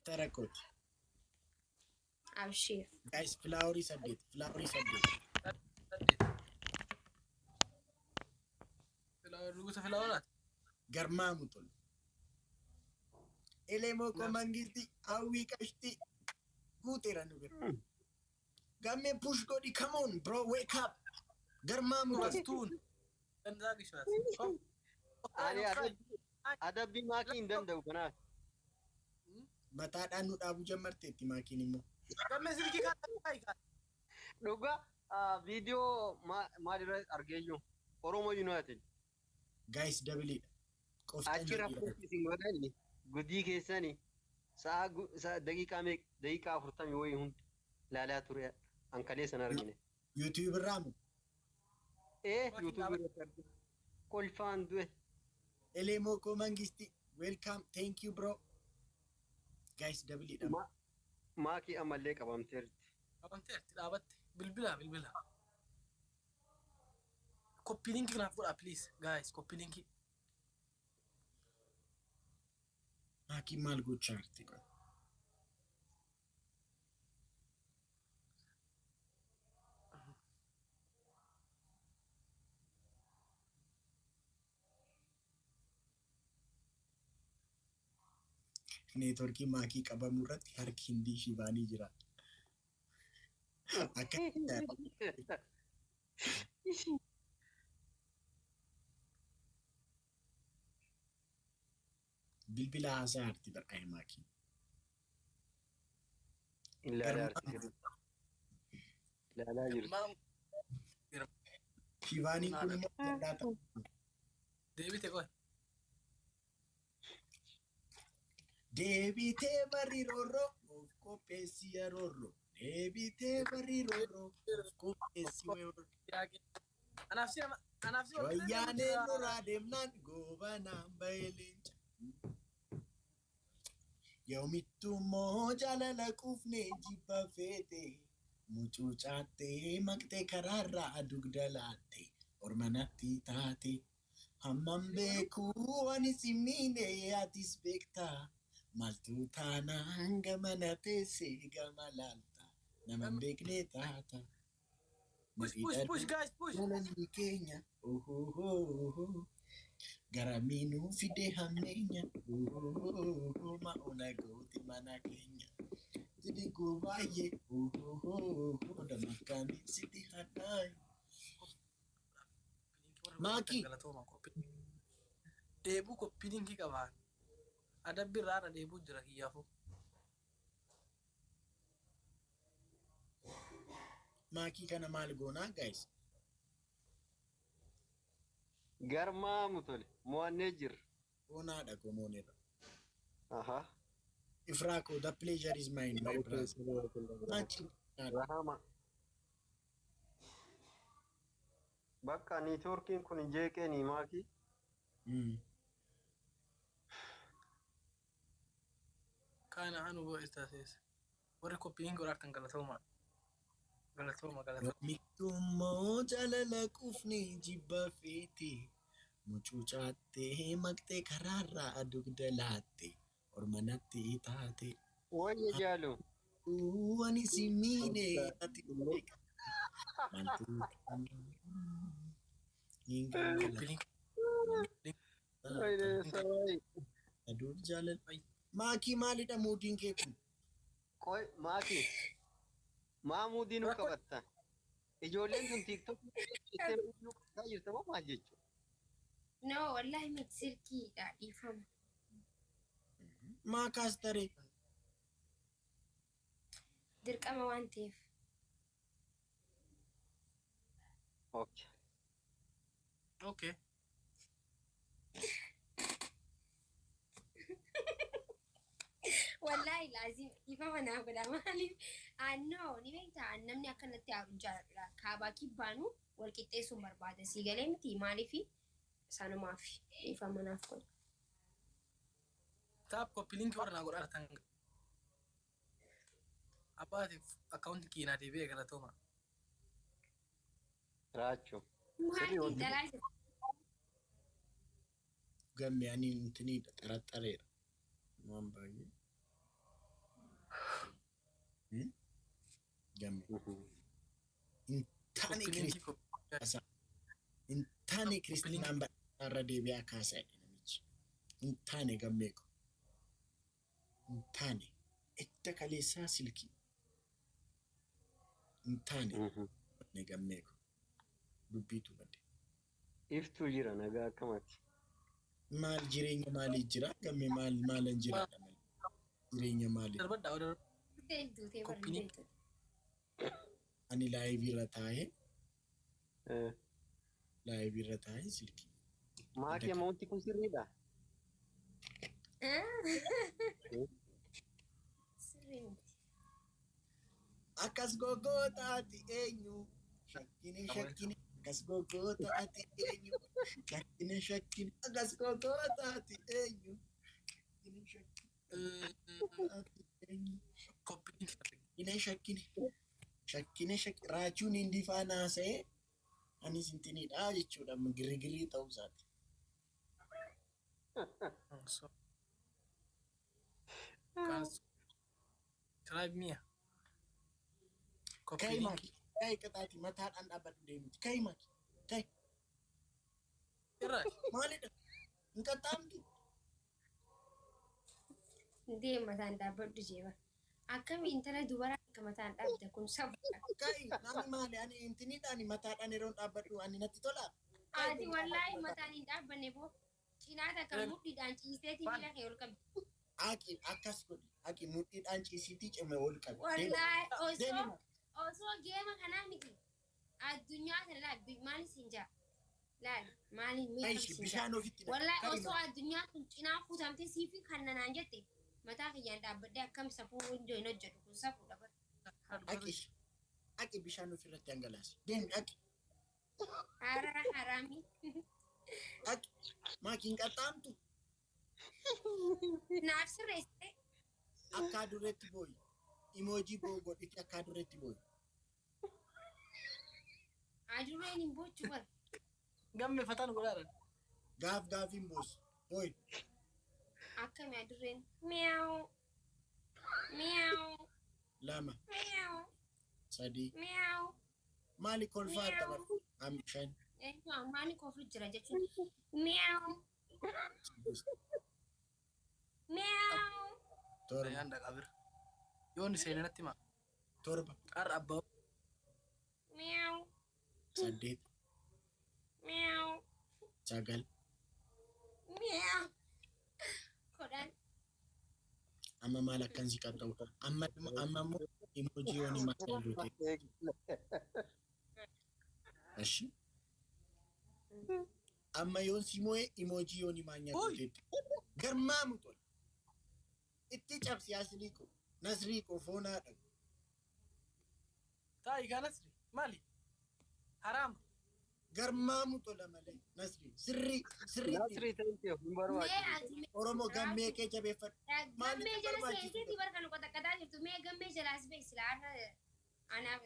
Giftara kooti. Abshir. Guys, flowerii 8, flowerii 8. 8. Flower nugusa floweraati. Garmaamu tol. Elemoo koo mangisti hawwii qashti guuteera nu bira. Gammee push godhi, come on bro, wake up. Garmaamu tol. Astuun. Dandaa gishaati. Ani adabbii maakii hin danda'u kanaaf. Mataadhaan nu dhaabuu jammarteetti maakiin immoo. Gammee silkii kaan. Dhugaa viidiyoo maalirra argeeyyu Oromo United. Guys, doubleiidha. Qoftaan Achi rakkoo isin godhani gudii keessani sa'a daqiiqaa meeqa, daqiiqaa 40 wayii hundi ilaalaa ture ankalee sana argine. YouTube irraa moo? Ee, YouTube irratti argine. Kolfaan du'e. Elemoo koo mangisti welcome, thank you bro. Guys, doubleiidha. Maakii ammallee qabamteerti. Qabamteerti dhaabatte. Bilbila bilbila. Copy linkii kanaaf godhaa, please guys, copy linkii. Maakiin maal gochaa jirti kun? Networkii maakii qabamuu irratti harki hindii shibaanii jira. Akka bilbila haasaa jirti bar'aa maakii. Ilaalaa jirti. Ilaalaa jirti. Shibaaniin kun immoo jal'aa ta'a. Deebite qoy. Deebitee barri roorroo of qopheessi yeroorroo. Deebitee barri roorroo of qopheessi yeroorroo. Anaaf si anaaf si. Wayyaaneen nurraa deemnaan goobanaan bahee leenca. Yoomittuu immoo jaalala quufnee jibba feete. Mucucaattee maqtee karaarraa dugda laatte. Orma natti taate. Hammam beekuu ani si miine atis beektaa. Maaltu taanaan gamana teessee gama laalta. Nama hin beekne taata. Push, push, push, guys, push. Jaalalli keenya ohohoho garamiinuu fide hammeenya ohohoho ma'oona gooti mana keenya xixiqqoo baay'ee ohohoho damakkaanii sitti hadhaaye. Maakii. Galatooma copy. Deebuu copy linkii qabaa. Adabbi irraa irra deebuu jira kiyyaafuu. Maakii kana maal goonaa, guys? Garmaamu tole mo'annee jirra. Goonaadha komoonirra. Aha. Ifraako, the pleasure is mine, my brother. Maakii. Rahama. Bakka networkiin kun jeeqeeni maakii. Kaana anu boo istaasiis. Warri copy linkii godhaatan galatooma. Galatooma, galatooma. Yoomittummoo jaalala quufnee jibba feete. Mucucaattee maqtee karaarraa dugda laatte. Orma natti taate. Wayya jaalu. Ani si miine ati beekta. Maaltu hin Copy linkii. Aduun jaalala. Maakii, maalidha moodiin kee kun? Qoy maakii. Maa muudii nu qabatta? Ijoolleen tun TikTokii jettee nu qabataa jirta moo maal jechuudha? No, wallahi miti, silkiidha, dhiifama. Maa kaastaree? Dirqama waan ta'eef. Okay. Okay. Wallahi laazim dhiifama naa godha, maaliif annoo ni beektaa, namni akkanatti aaru hin jaaladha. Kaabaa kibbaanuu wal qixxeessuun barbaada. Sii galee miti? Maaliif sanumaaf dhiifama naaf godha. Tap copy linkii warra naa godhaatan. Abbaatiif akkaawuntii kiinaa deebi'ee galatooma. Raachuu. Maal xiinxalaa jira? Gamme ani intiniidha, xaraxareedha. Waan baay'ee. Gamme. Hin taane kiristiinaa. Hin taane kiristinaan badhaarra deebi'aa kaasaa jedhe namichi. Hin taane gammee ko. Hin taane. Edda kaleessaa silkii. Hin taane gammee ko. Dubbiitu badde. Iftuu jira nagaa akkamaati. Maal jireenya maalii jira? Gammee maal maalan jiraadha malee. Jireenya maalii? Darbadhaa oduu. Duutee barreeffamte. Ani live irra taa'ee live irra taa'ee silkii. Maakii amma wanti kun sirriidha. Sirrii miti. Akkas goggootaati eenyu? Shakkine shakkine akkas goggootaati eenyu? Shakkine shakkine akkas goggootaati eenyu? Shakkine shakkine eenyu? Shakkine shakkine shakkine shakkine raachuun hindi faana haasa'ee anis intinidha jechuudha girgirii ta'uu isaati. Tribe mi'a. Kai maaki kai qixaati mataadhaan dhaabbadhu deemti kai maaki kai Irraa. Maalidha hin qaxxaamtu. Deem mataan dhaabbadhu jeeba. Akkami intala dubaraa akka mataan dhaabda kun sabuudha. Kai namni maali ani intinidhaan mataadhaan yeroo dhaabbadhu ani natti tola. Ati wallaahi mataan hin dhaabbanne boo. Cinaa takka mudhiidhaan ciiseetii miila kee ol qabdi. Aqi akkas godhi aqi mudhiidhaan ciisiitii cime ol qabi. Wallaahi osoo geema kanaa miti. Addunyaa kana laal maali siin jaa? Laal maali miidhagsiin jaa? Bishaan ofitti naqi. Wallaahi osoo addunyaa kun cinaa fuutamte siifi kan nanaan jette mataa kiyyaan dhaabbadhee akkam safuu hundee hin hojjedhu kun safuudha bara. Aqi aqi bishaan ofirratti dhangalaasi. Deemi aqi. Haaraa haraamii. Aqi maakiin qaxxaamtu. Naaf sirreessite. Akka dureetti booyi. Emoji boo godhiti akka dureetti booyi. Adurreen hin boochu bara. Gamme fataan godhaadha. Gaaf gaafiin boos. Booyi. Akkami adurreen? Miyaa'u. Miyaa'u. 2. Miyaa'u. 3. Miyaa'u. Maali kolfaa tapha? 5. Maali kolfu jira jechuun. Miyaa'u. Miyaa'u. 7. Yaan dhaqaa bira. Yoonni seenanatti hima. 7. Har'a abbaa. Miyaa'u. 8. Miyaa'u. 9. Miyaa'u. 10. Amma maal akkan si qaxxa'u? Amma amma immoo emoji yooni maal goote? Ashi. Amma yoon si moo'e emoji yooni maal gooteetti? Garmaamu tola. Itti cabsi aslii ko. Nasrii ko foonaa dhagu. Taa'i gaa Nasri maali? Haraam. Garmaamu tola malee Nasrii sirrii sirrii. Nasrii thank you hin barbaachisu. Oromoo gammee kee jabeeffadhu. Gammee jala seenteeti barka nu qoxaqqataa jirtu. Mee gammee jalaas beeksi silaa har'a anaaf.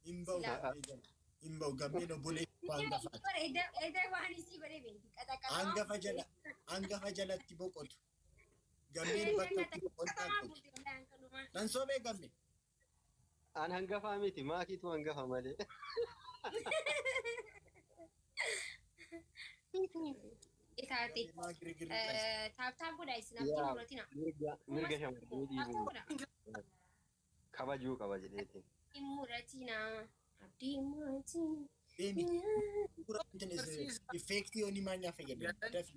Hin ba'u gammee jala. Hin ba'u gammeen obboleessi hangafaati. Edda waan isii godhee beekti qaxaqqataa. Hangafa jala hangafa jalatti boqotu. Gammeen bakka itti boqotaa qotu. Nan soobee gammee. An hangafaa miti maakiitu hangafa malee. Itaate tap tap godhaa isin abdii muratina. Mirga shamarranii dhiibuu kabajuu qaba jedheetiin. Hin muratina abdii muratina. Deemi. Effeektii yooni maal fayyadamu? Dafi.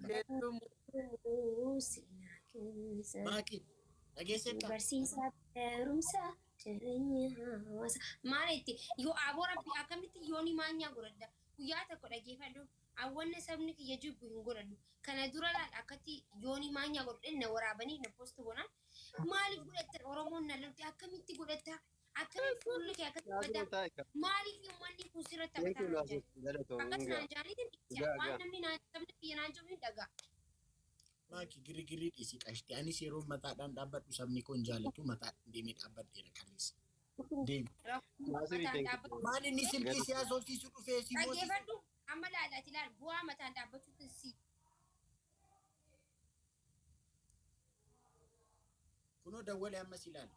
Maaki dhageesseetta? Barsiisaa barumsa jireenya hawaasa. Maal itti yoo aboo rabbi akkamitti yooni maanyaa godhadha? Guyyaa tokko dhageeffadhu. Awwanna sabni kiyya jibbu hin godhadhu. Kana dura laal akkatti yooni maanyaa godhadhe na waraabanii na post godhan. Maaliif godhattan Oromoon na lolti akkamitti godhatta? Akkamitti fuulli kee akkatti godhatta? Maaliif uummanni kun sirratti taphataa naan jedhu? Akkas naan jaaniitiin waan namni sabni kiyya naan jiru hin dhagaa. Maaki girgirii dhiisii qashti. Anis yeroo mataadhaan dhaabbadhu sabni koo hin jaalatu mataadhaan deemee dhaabbadheera kaleessa. Deemi. Maal inni silkii siyaasofsiisu dhufee si moosisa? Dhaggeeffadhu amma laalaati laal bu'aa mataan dhaabbachuutti si. Kunoo dawwalee ammas ilaala.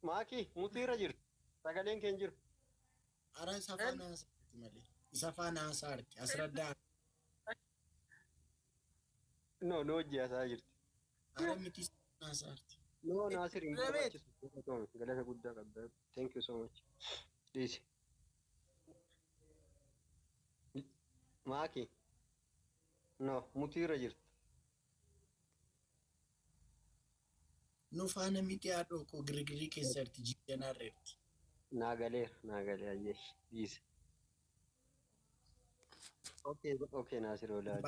Maaki mutiirra jirti. Sagaleen kee hin jiru. Ara isa faana haasaarti malee. Isa faana haasaarti. Asraddaa. No, no hojii haasaa jirti. Ara miti isa faana haasaarti. No, Naasir hin Rebeet. barbaachisu. Galata guddaa qabda. Thank you so much. Dhiisi. Maaki. No, mutiirra jirti. Nu faana miti haadhoo koo girgirii keessa jirti jijjanaarreerti. Naa galeera, naa galee ayyeesh. Dhiisi. Okay, okay Naasir olaa.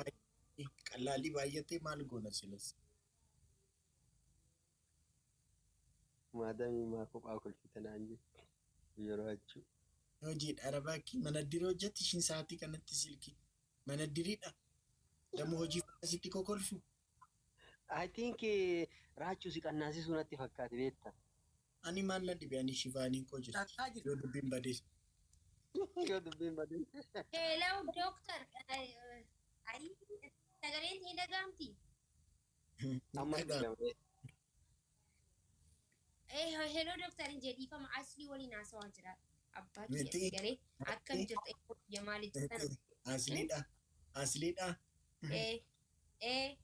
Qallaalii baay'atee maal goona silas. Maadamii maa kophaa kolfite naan jetti. Yeroo achuu. Hojiidha arabaakki mana dirii hojjetti ishiin sa'aatii kanatti silkii. Mana diriidha. Dammoo hojii akkasitti kokolfu. I think raachuu si qannaasisuu natti fakkaate beekta. Ani maal na dhibe ani shivaaniin koo jirti. Dhaqaa jirti. Yoo dubbiin badees. Yoo dubbiin badee. Hello, doctor. Ayi, sagaleen hin dhaga'amti. Amma dhaga'ame. Hello, doctor hin jedhiifama aslii waliin haasawaa jira. Abbaa kiyya Miti. sagalee akkam jirta biyya maali jirtan? Asliidha. Asliidha. Eh, eh,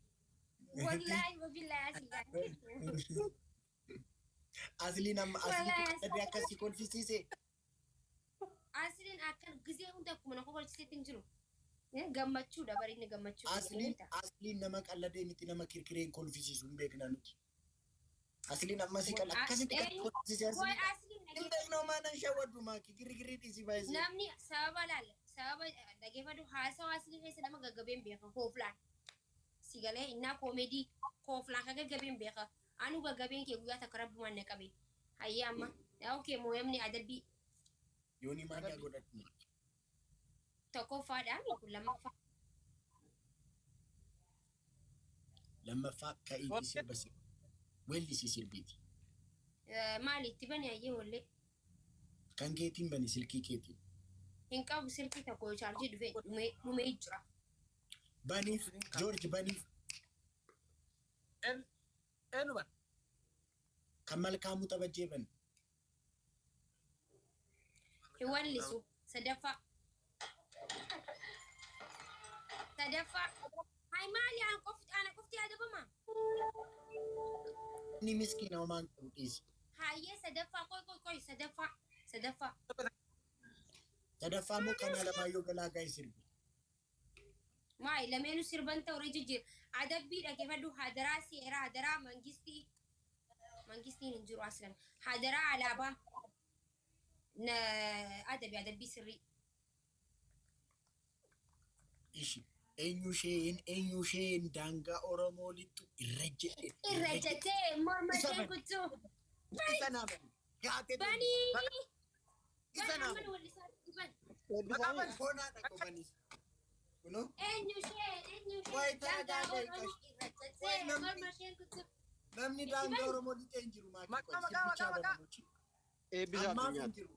wallaahi wabillahi asliidha. Asliin amma asliitu Wallaahi qalbii akkasii kolfisiise. Asliin akkan gizee hunda akkuma na kokolchiseetti hin jiru. Gammachuudha bari inni gammachuu. Asliin asliin nama qalladee miti nama kirkireen kolfisiisu hin beekna nuti. Asliin amma si qalla akkasitti kan kolfisiise Waay asliidha. asliin Hin beekna homaa nan shawwaddu maaki girgirii dhiisii baay'isee. Namni sababa laala sababa dhageeffadhu haasawa aslii keessa nama gaggabeen beeka kooflaan. Si galee innaa koomedii kooflaan ka gaggabeen beeka. Anu gaggabeen kee guyyaa takka rabbumaan na qabe. Hayyee amma okay mooyamni adabbii Yoonii maaddaa godhadhu. tokkoffaadhaan kun lammaffaa. Lammaffaa ka'iitii sirba sirbi. Weellisii sirbiiti. Maali itti bani hayyee wallee. Kan keetiin bani silkii keetiin. Hin qabu silkii tokko chaarjii dhufee dhumee jira. Baniif Joorji baniif Eenyu ban? kan malkaamuu taphajjee bani. Hin wallisu sadaffaa. Sadaffaa. Hay maali aan qofti ana qofti adabama? Inni miskiina homaan qabu dhiisi. Hayyee sadaffaa qoy qoy qoy sadaffaa sadaffaa. Sadaffaa immoo kan Alamaayyoo Galaagaay sirbi. Maali lameenuu sirban ta'u irra jijjiira. Adabbii dhaggeeffadhu hadaraa seeraa hadaraa mangistii. Mangistiin hin jiru aslan. Hadaraa alaabaa. Adabi adabbii sirrii. Ishi eenyu isheen daangaa Oromoo lixxu irra jedhe. Irra jettee morma Isa isheen bani. kuttuu. Isa naa bani. Gaatee Banii. Isa Bani naa amma bani. wallisaa bani. Eebbisaanii. Foonaa dhaqo banis. Kunoo Eenyu isheen eenyu Wayi isheen daangaa tana Oromoo irra Wayi jettee namni- morma isheen kuttuu. namni daangaa Oromoo lixee hin jiru maakii Maqaa, qoy maqaa, sirbichaa maqaa, banamuchi. Eebbisaa Ammaaf hin addunyaati. jiru.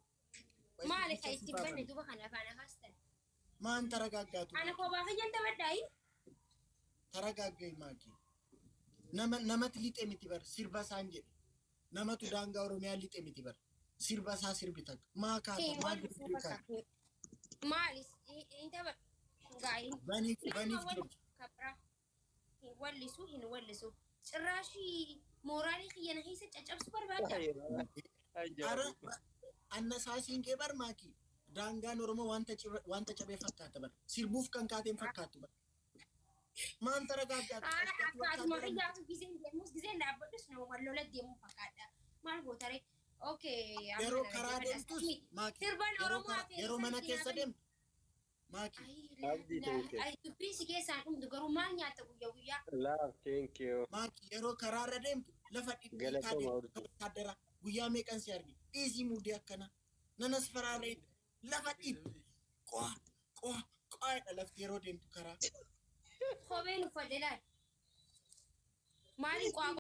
Wayi Maali sirbicha kan itti sirbaa banne banu. duuba kana afaan haastan. Maan taragaaggaatu Ana kophaa kiyyan taphadhaayi. taragaaggae maakii. Nama namatti lixee miti bar sirba isaan jedhe. Namatu daangaa Oromiyaa lixee miti bar sirba isaa sirbi takka. Maa kaata maa girgirii kaata. Maali hin taphadhu. Gaarii. Baniif baniif Joorji. Kabraa. Hin wallisu hin wallisu. Cirraashii mooraalii kiyyana keessa caccabsu barbaadda. Ara annasaasiin kee bar maakii. Daangaan Oromoo wanta cabee fakkaata bar. Sirbuuf kan kaateen fakkaattu bar. Maan taragaaggaatu. Akkaatuma kiyyaatu gizeen deemus gizeen dhaabbadhus nama wal lola deemuu fakkaadha. Maal gootare? Okay. Yeroo karaa deemtus maakii. Sirban Yeroo Oromoo karaa- yeroo mana keessa deemtu maakii. Abdii thank you. Dubbiin si keessaan dhumtu garuu maal nyaatta guyyaa guyyaa? Love, thank you. Maakii yeroo karaarra deemtu lafa dhidhiitaa Galatoomaa deemtu urjii. wattaaddara guyyaa meeqan si arge dhiisii muudii akkana nanas faraaree lafa dhiitti qo'a qo'a qo'aadha lafti yeroo deemtu karaa. Kopheen uffadhe laal. Maaliin qo'aa